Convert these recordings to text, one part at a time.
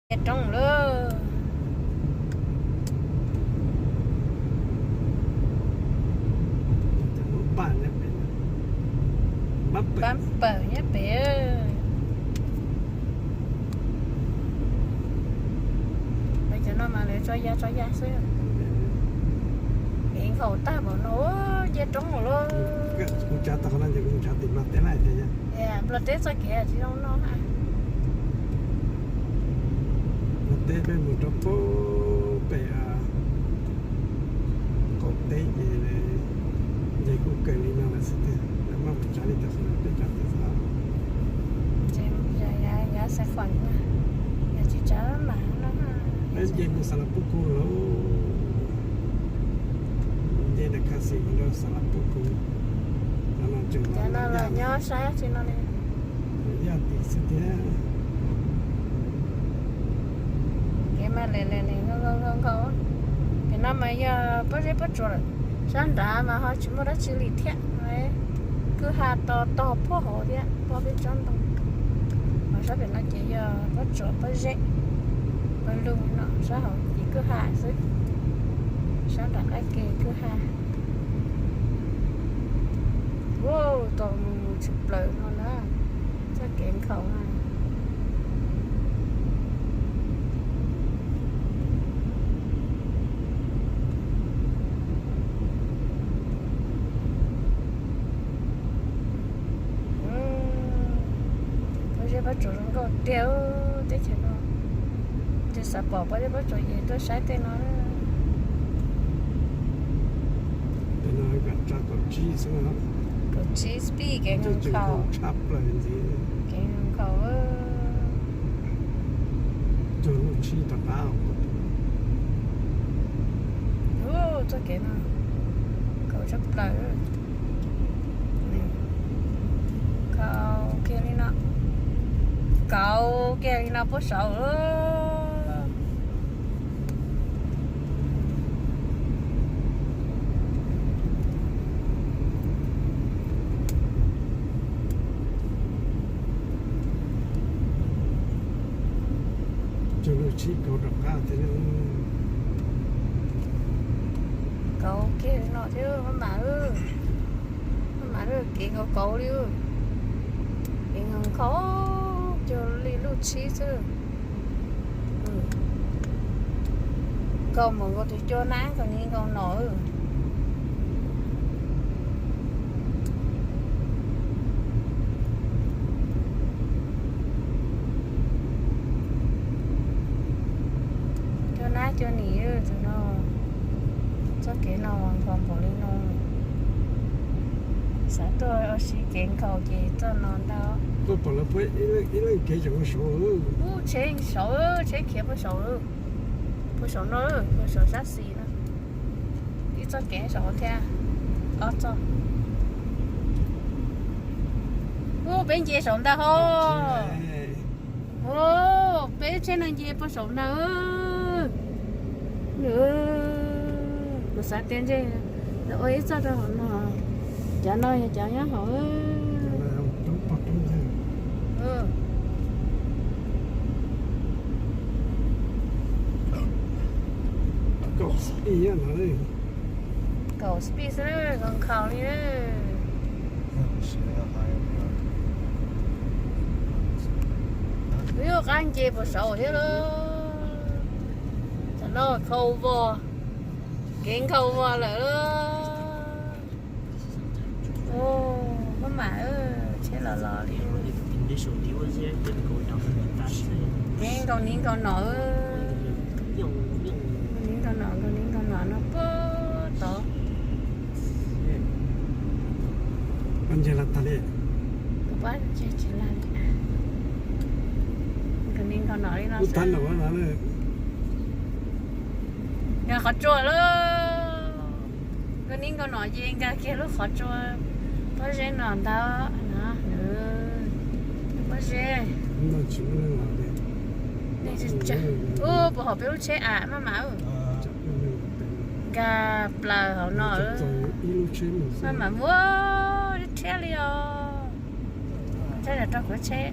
Ces roob lawm. Pab pawg nyob pem. Lawv cov no mas lawv tso ya tso ya xwb. Kev nkhaus tag npaum no, nce roob lawm. Nplog teb txoj kev tsis zoo no. Nplog teb peb mus rau pem qaum teb ces nce kuj kawg li no lawm xwb tiag, lawv maj mus tsa li cas xwb peb tsa tiag xwb. Yav xav fam, yog tsis tsa mas no. Peb nce mus Xas Las Pub Kub lawm, nce ntawm Khas Xis mus rau Xas Las Pub Kub. Cov no los nyob sab tsis no li. Yaj tim xwb thiab. Kev mas le le le nkhaus nkhaus. Kev no mas yog pob zeb pob tsuas lawm, sab nrad mas ho tsis muaj dab tsi li thiab. Kwj ha to tog puag hauv thiab, puag peb tsob ntoo. Ho sab pem no ces yog pob tsuas pob zeb, pob lug no, sab hauv ces kwj ha xwb, sab nram qab ke kwj ha. Ua tau mus tsis plaws no na, txoj kev nkhaus na. Pob zeb pob tsuas zoo nkauj tiag teb chaws no. Twb xav pom pob zeb pob tsuas ces tuaj saib tej no. Kaum tsib xwb, kaum tsib speed kev nkhaus tshaj plaws ntxiv, kev nkhaus. Cuag lub tshib rov qab. Txoj kev no nkhaus tshaj plaws. Nkhaus kiag li no, nkhaus kiag li no puag saud. Cuag lub tshib kauv rov qab thiab. Kauv kiag li no thiab maj mam, maj mam kev kauv kauv li, kev nkhaus cuag li lub tshib xwb. Nkhaus mus nkaus tus cua nab nkaus ni nkaus no. Cua nab cua nim tus no, txoj kev no nkhaus npaum li no. Xav tuaj ua si kev nkhaus ces txoj no ntag. Tuaj pom lawv puag ib leeg kev tseem ua saud. Ub, tsheb saud, tsheb khiav puag saud, puag saum no, puag saum sab xis no. Ib txoj kev saud thiab, ob txoj. Ub, peb nce saud ntag hos. Ub, peb tsheb no nce puag saum ntag. Kuv xav tias ntshe lawv ua ib txoj rau hauv no. Cov no yog cov nyob hauv. Kaum speed no, kaum speed xwb, nkhaus nkhaus li. Wb yuav qab nce puag saud thiab lauj. Tam no nkhaus vos, kev nkhaus vos lawm. Maj mam, tsheb los los li. Kev nkhaus ni nkhaus no, nkhaus ni nkhaus no, nkhaus ni nkhaus no no puag tod. Nkhaus ni nkhaus no li no. Nkag qhov tsua lawm. Nkhaus ni nkhaus no ces nkag kiag lub qhov tsua pob zeb no ntag no. Pob zeb. Ub, puas haum peb lub tsheb am maj mam. Nkag plaws hauv no. Maj mam muab thiab li os. Tsheb los rau kuv tsheb.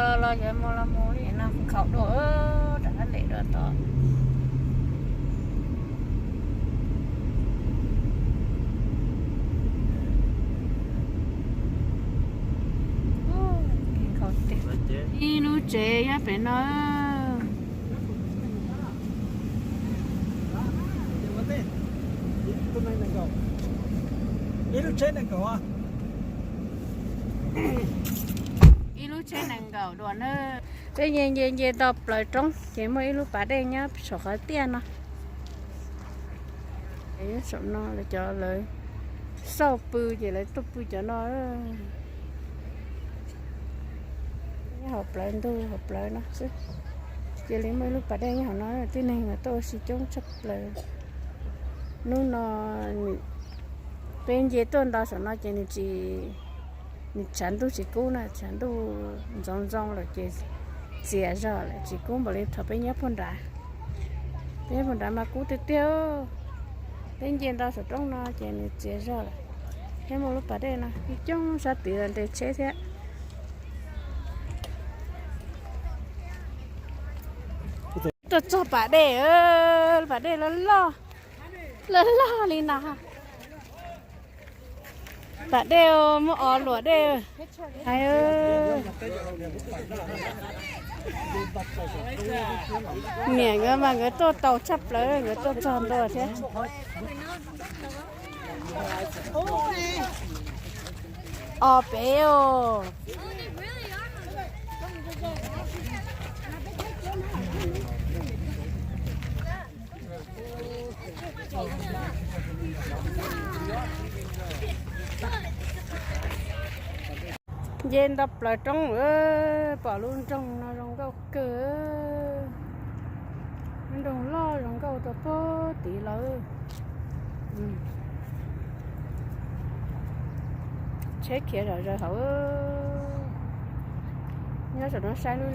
los los yog mus los mus li no khaus dua, rov qab ntes dua tod. Ib lub tsev nyob pem no. Ib lub tsheb nees nkaum dua na. Peb nce nce nce tau plaws roob ces muaj ib lub pas dej nyob saum qhov tiaj no. Saum no lawv cov lawv xauj pw ces lawv tuaj pw cov no. Nyob hauv plawv ntug hauv plawv no xwb. Cia li muaj ib lub pas dej nyob hauv no, tib neeg mas tuaj ua si coob tshaj plaws. Hnub no peb nce tuaj nto saum no ces nws tsis, nws tshav ntuj tsis kub na, tshav ntuj ntxoov ntxoo lawm ces txias zog lawm, tsis kub npaum li thaum peb nyob puag nrad. Peb nyob puag nrad mas kub tiag tiag. Peb nce nto saum roob no ces nws txias zog lawm. Peb muaj lub pas dej no, coob sab tid los nres tsheb thiab. Tuaj txog pas dej, pas dej loj loj, loj loj li no. Pas dej muab o luam dej. Hais, niam nkawd mas nkawd tuaj tau tshaj plaws, nkawd tuaj txog ntua thiab. O pem os. Nce nto plaws roob, pom lub nroog no zoo nkauj kawg. Lub nroog loj zoo nkauj rau puag tid lawm. Tsheb khiav zom zaws hauv. Nyob saum no saib lub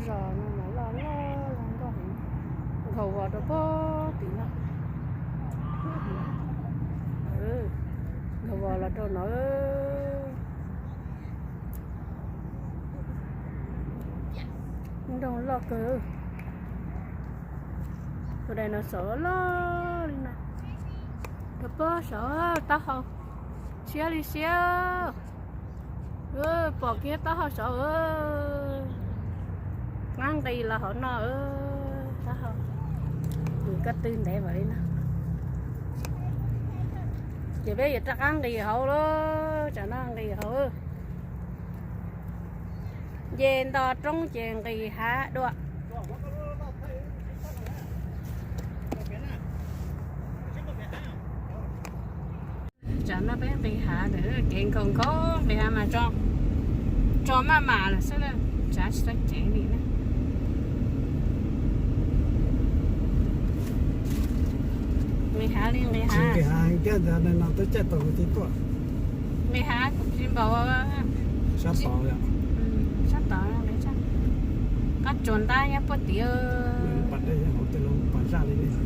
zos no mas loj loj zoo nkauj heev, nkhaus vos rau puag tid no. Nkhaus vos los rau no. Nroog loj kawg. Tus dinosaur loj li no. Rau puag saud taub hau siab li siab. Pom kiag taub hau saud. Qab nqis los hauv no. Taub hau nws ko tw ntev npaum li no. Ces peb yuav rov qab nqis hauv lauj, tsam no nqis hauv. Nce nto roob ces nqis hav dua. Tsam no peb nqis hav ntawm kev nkhaus nkhaus nqis hav mas tso maj mam lawm xwb na, tsav tsis tau ceev li na. Nqis hav li nqis hav. Nqis hav kuv tsis npaum. Sab tod, qab tsuas ntab nyob puag tid.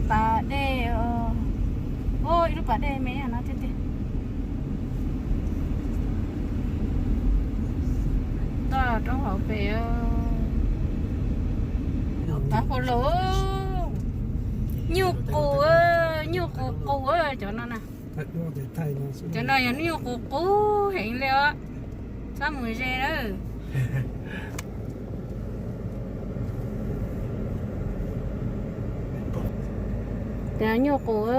Pas dej, ib lub pas dej me no tiag tiag. Toj roob hauv pes, tav hau los. Nyuj qus, nyuj qus qus cov no na. Cov no yog nyuj qus qus heev li os. Txhob mus ze lawm. Nyuj qus,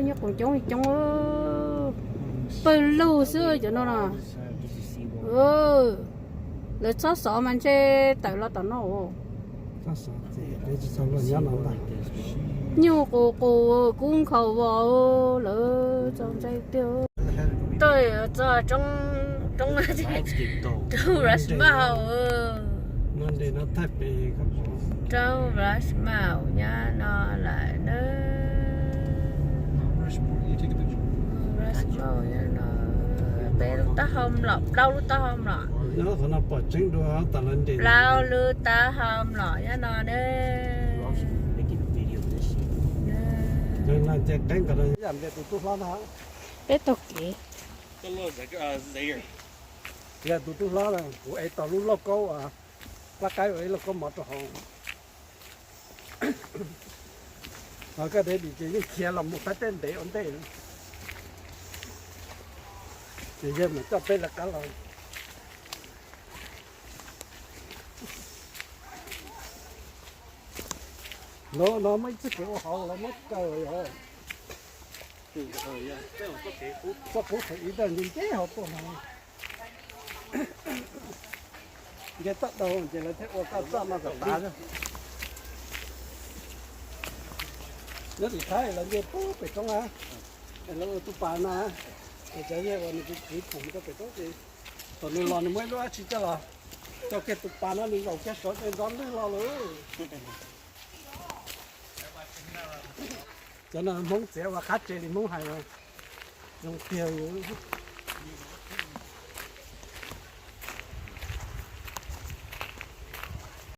nyuj qus coob li coob. Pawg lug xwb cov no no. Lawv txhob xov mas ntshe tawm los tom no. Nyuj qus qus kub nkhaus vos, lawv txaus ntshai tiag. Txog roob, roob Ras Mas, roob Ras Mas nyab no lawm na. Ras Mas nyab no, peb lub taub hau mlom, plaub lub taub hau mlom. Plaub lub taub hau mlom nyab no na. Peb taug kev. Yog tus tub hlob na, kuv ev tau lub lauj kaub, plab qaib ua ib lauj kaub mov rau hauv. Ho koj daddy ces yeej khiav los mus qab teb ntev ua ntej. Ces yawg mam coj peb lawv qab los. No no muaj ib txoj kev ua hauv los muab kaw yog. Txoj qub qhov ib tag nce nce hauv tuaj no. Nce toj daug ces lawv thiaj ua toj txoj no kom tav. Nyob tim Thaib lawv nce puag pem roob na, es lawv ua tus pas no, es cov yawg uas nws kwv kwv khoom rau pem roob ces thaum nws los nws muaj ib lub dab tsi coj los, coj kiag tus pas no nws zaum kiag saud ces ntxov lwj los lawm. Cov no Hmoob txiav ua qab tsev li Hmoob hais, zoo tiag.